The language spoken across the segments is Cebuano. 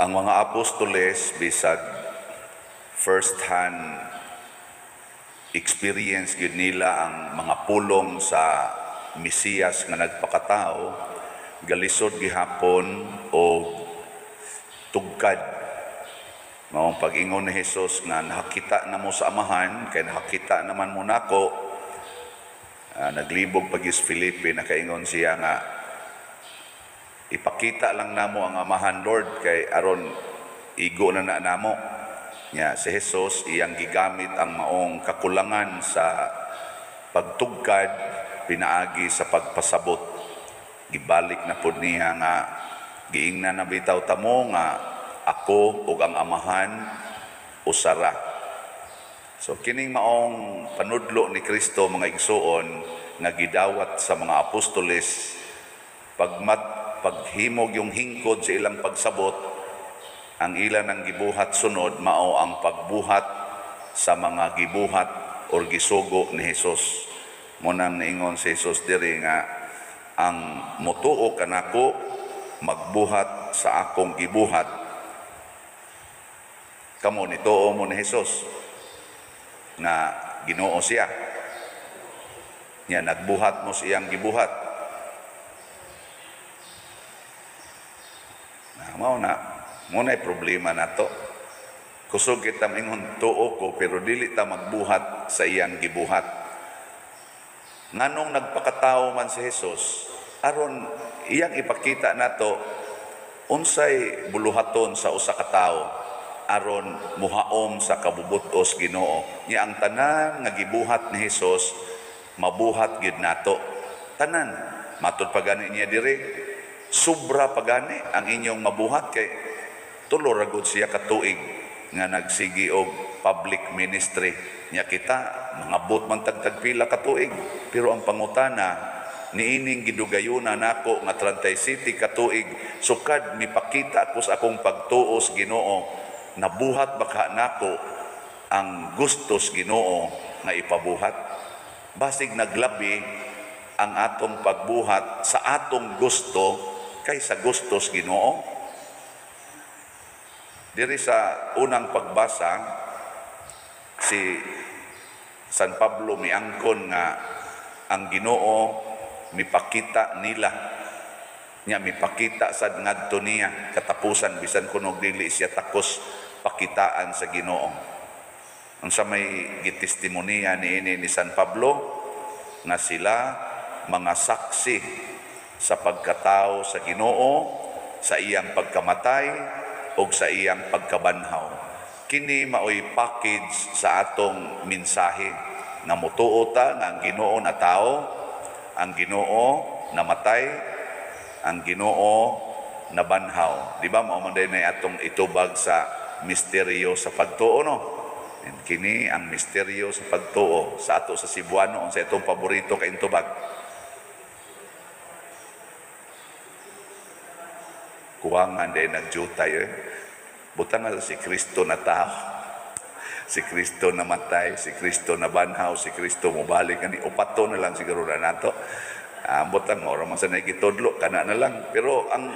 Ang mga apostoles, bisag first hand experience gyud nila ang mga pulong sa Mesiyas nga nagpakatao, galisod gihapon og tugkad. Maong pag-ingon ni Jesus nga nakakita na mo sa Amahan kay nakakita naman mo nako. Naglibog pag is Felipe, nakaingon siya nga ipakita lang namo ang Amahan, Lord, kay aron igo na na namo. Nya si Jesus, iyang gigamit ang maong kakulangan sa pagtugkad pinaagi sa pagpasabot. Gibalik na pud niya nga giingnan na bitaw tamo nga ako ug ang Amahan usara. So kining maong panudlo ni Kristo, mga igsuon, nga gidawat sa mga apostoles, pagmat paghimog yung hingkod sa ilang pagsabot, ang ilan ang gibuhat sunod mao ang pagbuhat sa mga gibuhat or gisugo ni Jesus. Munang niingon si Jesus diri nga ang motuo kanako magbuhat sa akong gibuhat. Kamo, nituo mo ni Jesus nga Ginoo siya? Nya nagbuhat mo sa iyang gibuhat? Na mao na mo na problema nato. Kusog kita maingon tuo ko, pero dili ta magbuhat sa iyang gibuhat. Nganong nagpakatao man si Jesus? Aron iyang ipakita nato unsay buluhaton sa usa ka tawo aron muhaom sa kabubutos Ginoo. Nya ang tanan nga gibuhat ni Hesus mabuhat gyud nato. Tanan, matud pa gani niya diri, sobra pa gani ang inyong mabuhat, kay 3 ra gud siya ka tuig nga nagsigi og public ministry. Nya kita mangabot man tagtag pila ka tuig, pero ang pangutana, niining gidugayuna nako nga 37 ka tuig sukad mipakita ko sa akong pagtuo sa Ginoo, nabuhat ba ka nako ang gustos Ginoo nga ipabuhat? Basig naglabi ang atong pagbuhat sa atong gusto kaysa gustos Ginoo. Diri sa unang pagbasa, si San Pablo miangkon nga ang Ginoo mipakita nila. Nya mipakita sad ngadto niya katapusan, bisan kunog dili siya takos pakitaan sa Ginoo. Unsa may gitestimonya niini ni San Pablo? Nga sila mga saksi sa pagkatao sa Ginoo, sa iyang pagkamatay ug sa iyang pagkabanhaw. Kini maoy package sa atong mensahe nga motuo ta nga ang Ginoo na tao, ang Ginoo namatay, ang Ginoo nabanhaw. Di ba mao man day na atong itubag sa misteryo sa pagtuo, no? And kini ang misteryo sa pagtuo sa ato sa Cebuano, unsa itong paborito kay tubag? Kuwangan day nagjutay eh. Butang nga si Kristo na tao, si Kristo namatay, si Kristo nabanhaw, si Kristo mobalik ani upato na lang siguro na nato. Butang ora man sa nagitudlo kana na lang. Pero ang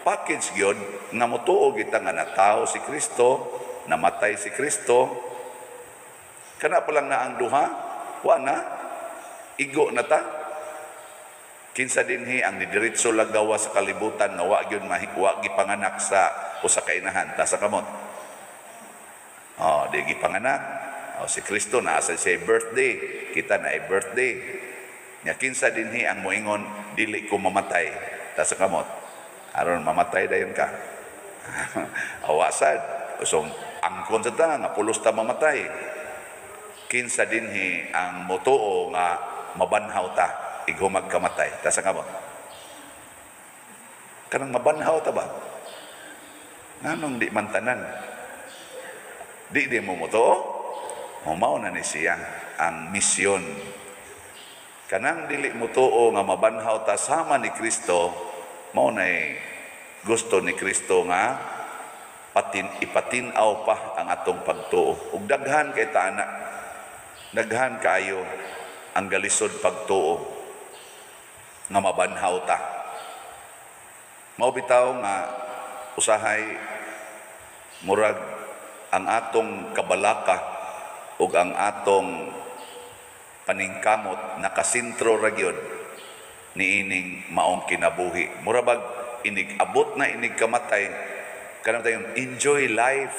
package gyud nga motuo kita nga natao si Kristo, namatay si Kristo, kana pa lang na ang duha, wa na igo na ta. Kinsa dinhi ang nidiretso lagawa sa kalibutan nga wa gyud wa gipanganak sa usa ka inahan? Ta sa kamot. Oh, di gipanganak. Oh, si Kristo naa sa siya birthday, kita na ay birthday. Nya kinsa dinhi ang moingon dili ko mamatay? Ta sa kamot. Aron mamatay dayon ka. Awa sad. So angkon sa ta nga pulos ta mamatay. Kinsa dinhi ang motuo nga mabanhaw ta ighumag kamatay? Ta sa kamot. Kanang mabanhaw ta ba? Nganong di man tanan? Di di mo motuo? Mao na ni siya ang misyon. Kanang dili motuo nga mabanhaw ta sama ni Kristo, mao nay gusto ni Kristo nga ipatin-aw pa ang atong pagtuo. Ug daghan kay ta ana, daghan kaayo ang galisod pagtuo nga mabanhaw ta. Mao bitaw nga usahay Murag ang atong kabalaka ug ang atong paningkamot nakasentro ra gyud niining maong kinabuhi. Mura bag inig abot na inig kamatay, kanang tayong enjoy life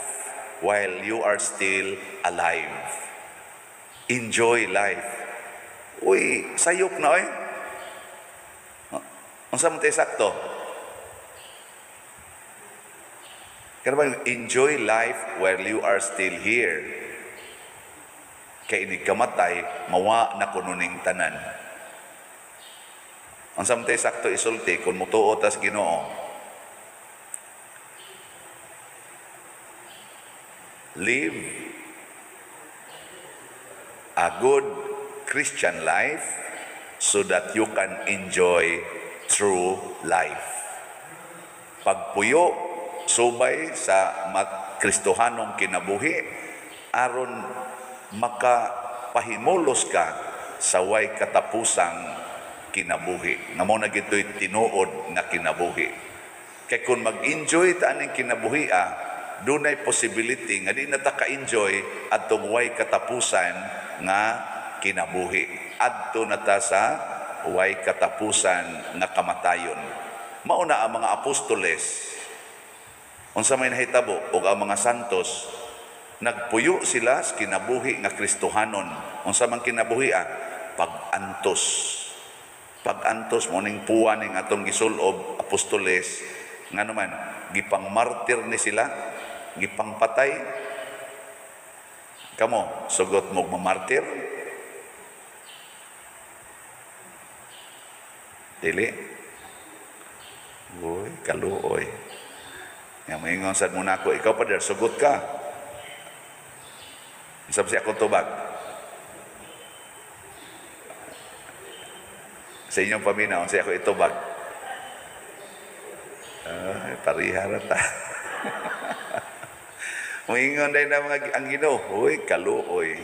while you are still alive. Enjoy life. Uy, sayop na oy. Unsa man tay sakto? Kana ba enjoy life while you are still here? Kay inig kamatay, mawa na kuno ning tanan. Unsa man tay sakto isulti kung mutuo tas Ginoo? Live a good Christian life so that you can enjoy true life. Pagpuyo subay sa Kristohanong kinabuhi aron makapahimulos ka sa way katapusang kinabuhi. Nga mo na gito'y tinuod nga kinabuhi. Kay kung mag-enjoy ta aning kinabuhi, dunay possibility nga di na ta ka-enjoy adtong way katapusan nga kinabuhi. Adto na ta sa way katapusan nga kamatayon. Mauna ang mga apostoles, unsa may nahitabo og ang mga santos, nagpuyo sila sa kinabuhi nga Kristohanon. Unsa man kinabuhi pag-antos. Pag-antos mo ning puwa ning atong gisulob apostoles, ngano man gipangmartir ni sila, gipangpatay. Kamo sugot mo mamartir? Dili. Uy, kaluoy. Nga moingon sad mo nako, ikaw pa der sugot ka. Sab si akong tubag. Sa inyong paminaw, sa ako itubag. Ay, pariha ra ta. Moingon dahil na mga ang Ginoo, uy, kaluoy.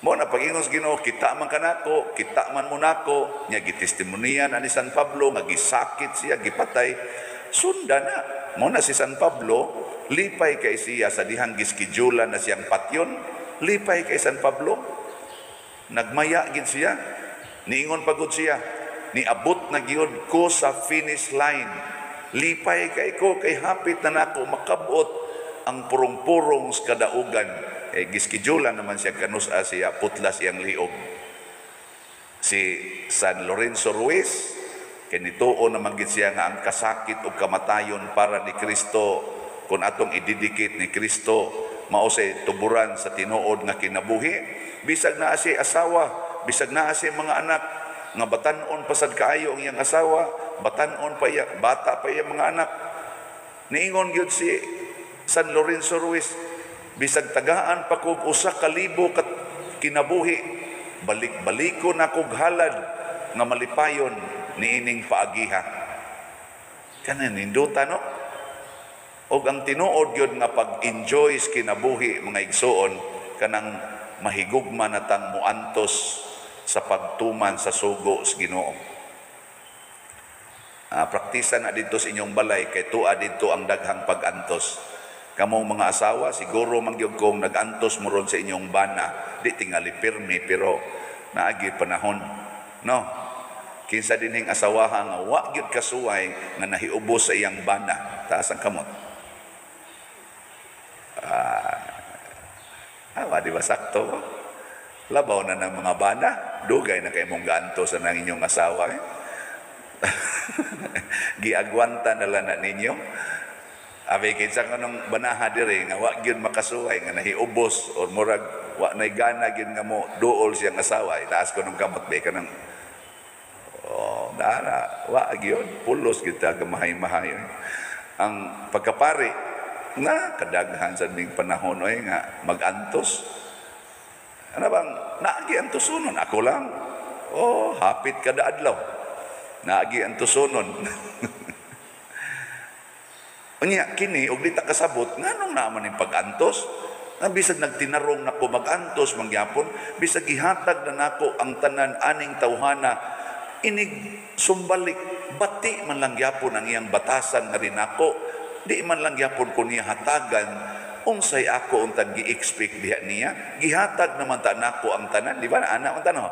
Mo na pag-ingon sa Ginoo, kita man kanako, kita man mo nako, nya gitestimoniyan ani San Pablo nga gisakit siya, gipatay. Sunda na. Mo na si San Pablo, lipay kay siya sa dihang giskedyulan na siyang patyon, lipay kay San Pablo. Nagmaya gid siya. Niingon pagod siya, niabot na gyud ko sa finish line. Lipay kay ko kay hapit na nako makabot ang purong-purong sa kadaugan. Eh, giskedyulan naman siya kanusa siya, putlas iyang liog. Si San Lorenzo Ruiz, kinituo naman gid siya nga ang kasakit o kamatayon para ni Kristo, kung atong ididikit ni Kristo, mao say tuburan sa tinuod nga kinabuhi. Bisag naa siya asawa, bisag naa siya mga anak, nga batan-on pasad kaayo ang iyang asawa, batan-on pa iya, bata pa iya mga anak. Niingon gyud si San Lorenzo Ruiz, bisag tagaan pa kog 1,000 ka kinabuhi, balik-baliko na kog halad nga malipayon niining paagiha. Kana nindota, no? Og ang tinuod gyud nga pag-enjoy sa kinabuhi mga igsoon, kanang mahigugma na tang muantos sa pagtuman sa sugo sa Ginoo. Praktisa na dito sa inyong balay kay tuwa dito ang daghang pag-antos. Kamong mga asawa, siguro mangyud kong nag-antos mo ron sa inyong bana, di tingali pirmi pero naagi panahon, no? Kinsa dinhing asawaha nga wa gyud kasuway nga nahiubos sa iyang bana, taas ang kamot. Wa di ba sakto? Labaw na ng mga bana, dugay na kay mong gaanto sa nang inyong asawa. Eh? Giagwanta na lang na ninyo. Abi kinsa kanong banaha diri nga wa gyud makasuway nga nahiubos or murag wa nay gana gyud nga mo duol siyang asawa, itaas ko nung kamot be kanang oh dara wa gyud pulos gyud ta kamahay-mahay. Ang pagkapari na kadaghan sa ning panahon oy nga magantos. Ano bang naagi ang tusunon ako lang. Oh, hapit kada adlaw. Naagi ang tusunon. Unya kini og di ta kasabot nganong naman ning pag-antos? Nga bisag nagtinarong nako mag-antos mangyapon, bisag gihatag na nako ang tanan aning tawhana, inig sumbalik bati man lang gyapon ang iyang batasan nga rin nako. Di man lang gyapon ko niya hatagan, unsay ako untang gi-expect diha niya? Gihatag naman ta nako ang tanan, di ba? Ana man tano.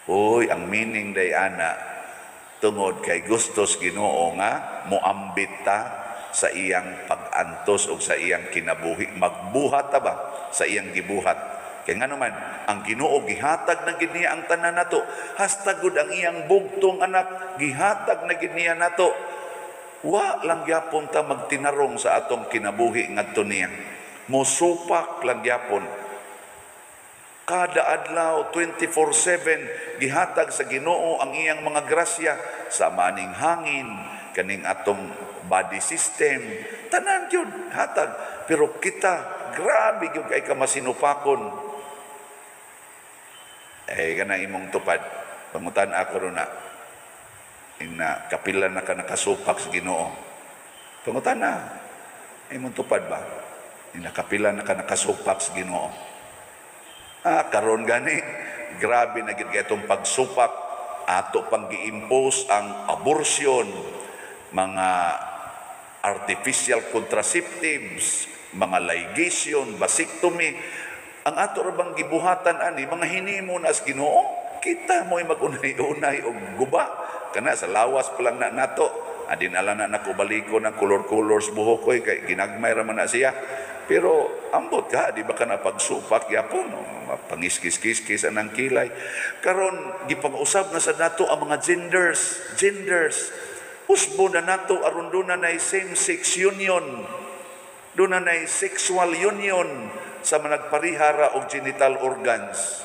Uy, ang meaning day ana, tungod kay gustos Ginoo nga moambit ta sa iyang pag-antos o sa iyang kinabuhi, magbuhat ta ba sa iyang gibuhat. Kay ngano man ang Ginoo gihatag na gid niya ang tanan nato, hasta gud ang iyang bugtong anak gihatag na gid niya nato. Wa lang gyapon ta magtinarong sa atong kinabuhi ngadto niya. Mosupak lang gyapon. Kada adlaw 24/7 gihatag sa Ginoo ang iyang mga grasya sa maning hangin, kaning atong body system, tanan gyud hatag. Pero kita grabe gyud kay ka masinupakon. Eh kana imong tupad, pangutan ako ron na ina kapila na ka nakasupak sa Ginoo. Pangutan na imong tupad ba? Ina kapila na ka nakasupak sa Ginoo. Ah, karon gani grabe na gid kay itong pagsupak, ato pang gi-impose ang abortion, mga artificial contraceptives, mga ligation, vasectomy. Ang ato ra bang gibuhatan ani mga hinimo na sa Ginoo? Kita mo'y magunay-unay og guba kana sa lawas pa lang na nato. Adin ala na nako baliko ng color-colors buhok ko kay ginagmay ra man na siya. Pero ambot ka, di ba ka na pagsupak yapon, no? Pangiskis-kiskis anang kilay. Karon gipang-usab na sa nato ang mga genders. Usbo na nato aron doon na same-sex union, doon na sexual union sa mga nagparihara og genital organs.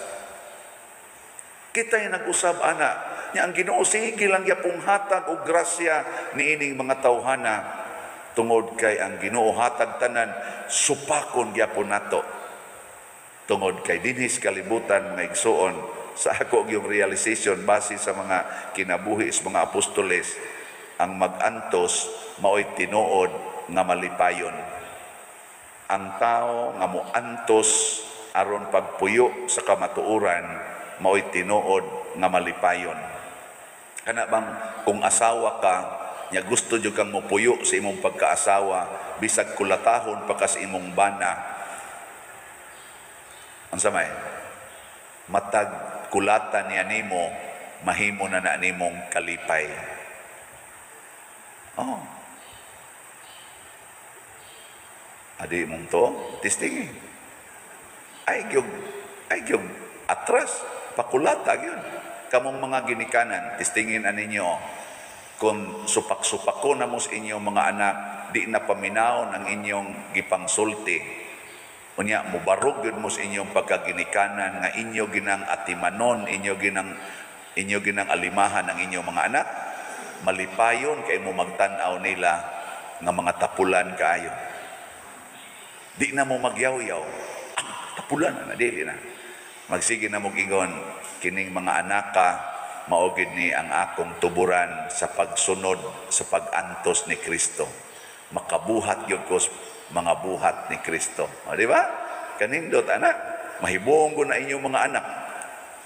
Kita yung nag-usab ana nya ang Ginoo sige lang gyapong hatag og grasya niining mga tawhana, tungod kay ang Ginoo hatag tanan, supakon gyapon nato. Tungod kay dinhi sa kalibutan, mga igsuon, sa ako yung realization base sa mga kinabuhi sa mga apostoles, ang mag-antos maoy tinuod nga malipayon. Ang tao nga moantos aron pagpuyo sa kamatuoran maoy tinuod nga malipayon. Kana bang kung asawa ka nya gusto jud kang mopuyo sa imong pagkaasawa, bisag kulatahon pa ka sa imong bana, unsa may matag kulata niya nimo, mahimo na na nimong kalipay. Oh. Adi mong to, testing eh. Ay gyud atras, pakulata gyud. Kamong mga ginikanan, testingin aninyo. Kung supak-supako na mo sa inyong mga anak, di na paminawon ang inyong gipangsulti. Unya, mubarog gyud mo sa inyong pagkaginikanan nga inyo ginang atimanon, inyo ginang alimahan ang inyong mga anak. Malipayon kay mo magtan-aw nila nga mga tapulan kaayo. Di na mo magyaw-yaw. Ah, tapulan na, dili na. Magsige na mo ingon, kining mga anaka, maugid ni ang akong tuburan sa pagsunod, sa pag-antos ni Kristo. Makabuhat gyud ko mga buhat ni Kristo. O, di ba? Kanindot, anak. Mahibuong ko na inyong mga anak.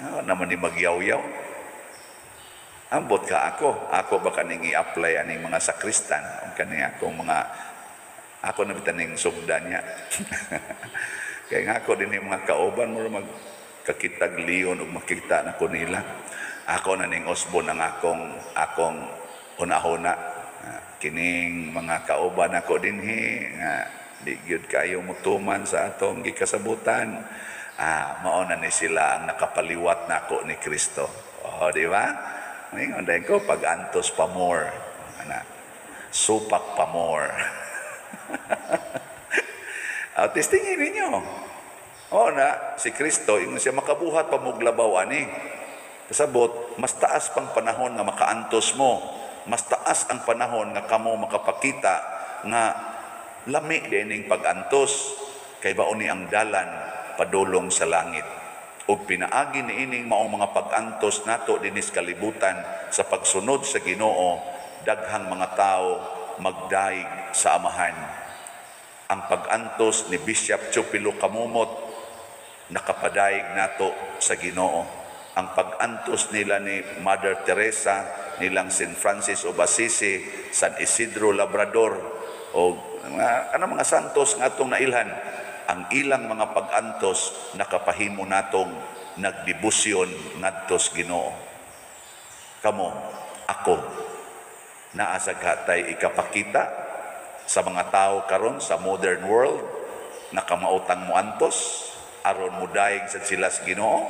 Ah, naman ni magyaw-yaw. Ambot ka ako. Ako ba kaning i-apply aning mga sakristan? O kani akong mga, ako na bitaning sugda niya. Kaya nga ako din yung mga kauban mo magkakitag leon o makita na ko nila. Ako na ning osbo ng akong una-una. Kining mga kauban ako dinhi nga di gyud kayo mutuman sa atong gikasabutan. Ah, mao na ni sila ang nakapaliwat nako ni Kristo. Oh, di ba? Ngayon dahil ko pag-antos pa more, ana, supak pa more. Ah, testingin ninyo. O na, si Kristo, ingon siya, makabuhat pa muglabaw ani. Kasabot, mas taas pang panahon nga makaantos mo. Mas taas ang panahon nga kamo makapakita nga lami dining pag-antos. Kay baon ni ang dalan padulong sa langit. Ug pinaagi niining maong mga pag-antos nato dinis kalibutan sa pagsunod sa Ginoo, daghang mga tao magdaig sa Amahan. Ang pag-antos ni Bishop Teofilo Camomot nakapadaig nato sa Ginoo. Ang pag-antos nila ni Mother Teresa nilang St. Francis of Assisi, San Isidro Labrador o mga ano, mga santos nga atong nailhan. Ang ilang mga pag-antos nakapahimo natong nagdebosyon ngadto sa Ginoo. Kamo, ako, naa sa hatay ikapakita sa mga tao karon sa modern world na kamaotang moantos aron mudayeg sa sila sa Ginoo,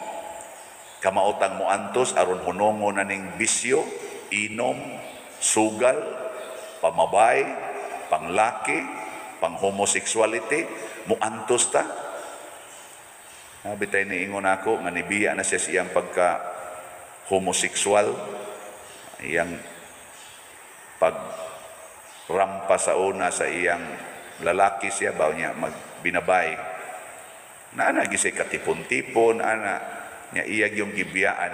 kamaotang moantos aron hunongon na ning bisyo, inom, sugal, pamabay, panglaki, pang homosexuality, muantos ta. Bitay niingon ako nga nibiya na siya sa iyang pagka homosexual, iyang pag rampa sa una sa iyang lalaki siya ba niya magbinabay. Naana gisay katipon-tipon ana niya, iya yung gibiyaan,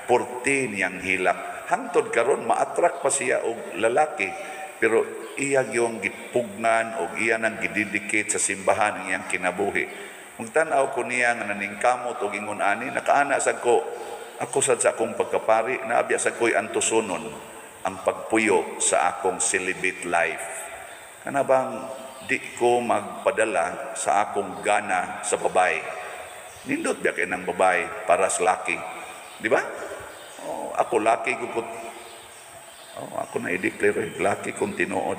purti niyang hilak. Hangtod karon ma-attract pa siya og lalaki, pero iya yung gipugnan og iya nang gidedicate sa simbahan ang iyang kinabuhi. Magtan-aw ko niya nga naningkamot og ingon ani, nakaana sad ko, ako sad sa akong pagkapari, naabya sad ko'y antusonon ang pagpuyo sa akong celibate life. Kana bang di ko magpadala sa akong gana sa babae. Nindot biya kay ng babae para sa laki. Di ba? Oh, ako laki ko. Oh, ako na i-declare eh, laki kung tinuod.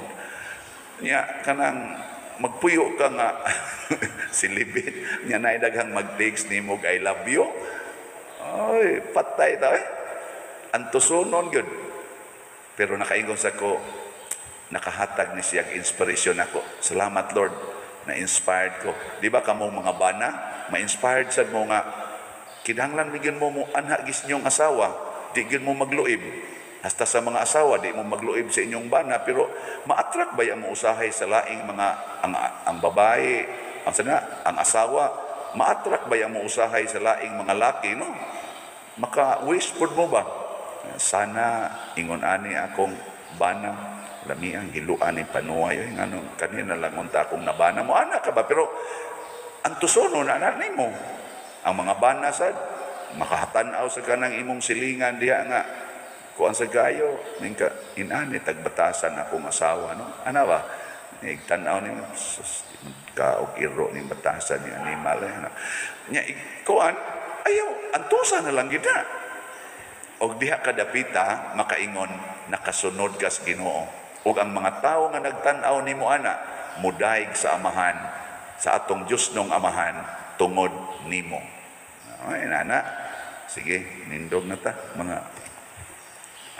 Nya kanang magpuyo ka nga celibate nya na daghang mag-text nimo, "I love you." Ay, patay ta eh. Antusonon gyud. Pero nakaingon sa ko, nakahatag ni siya inspiration ako. Salamat, Lord, na inspired ko. Di ba kamong mga bana, ma-inspired sad mo nga kinahanglan gyud mo mo anha gis inyong asawa, di gyud mo magluib. Hasta sa mga asawa, di mo magluib sa inyong bana, pero ma-attract ba mo usahay sa laing mga ang babae, ang sana, ang asawa, ma-attract ba mo usahay sa laing mga laki, no? Maka-wish pod mo ba? Sana ingon ani akong bana, lami ang giluan ni panuay, oy, ngano kanina lang unta akong nabana mo ana ka ba, pero antusono na na nimo. Ang mga bana sad makahatan-aw sa kanang imong silingan diha nga kuan sa gayo ning ka inani tagbatasan akong asawa, no? Ana ba, igtan-aw ni sus ka og iro ning batasan ni animal eh, ano. Nya kuan ayaw antusa na lang gid na. Og diha kadapita makaingon nakasunod ka sa Ginoo ug ang mga tawo nga nagtan-aw nimo ana mudayeg sa Amahan, sa atong Dios nong Amahan tungod nimo. Ay, nana, sige, nindog na ta mga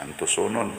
antusonon.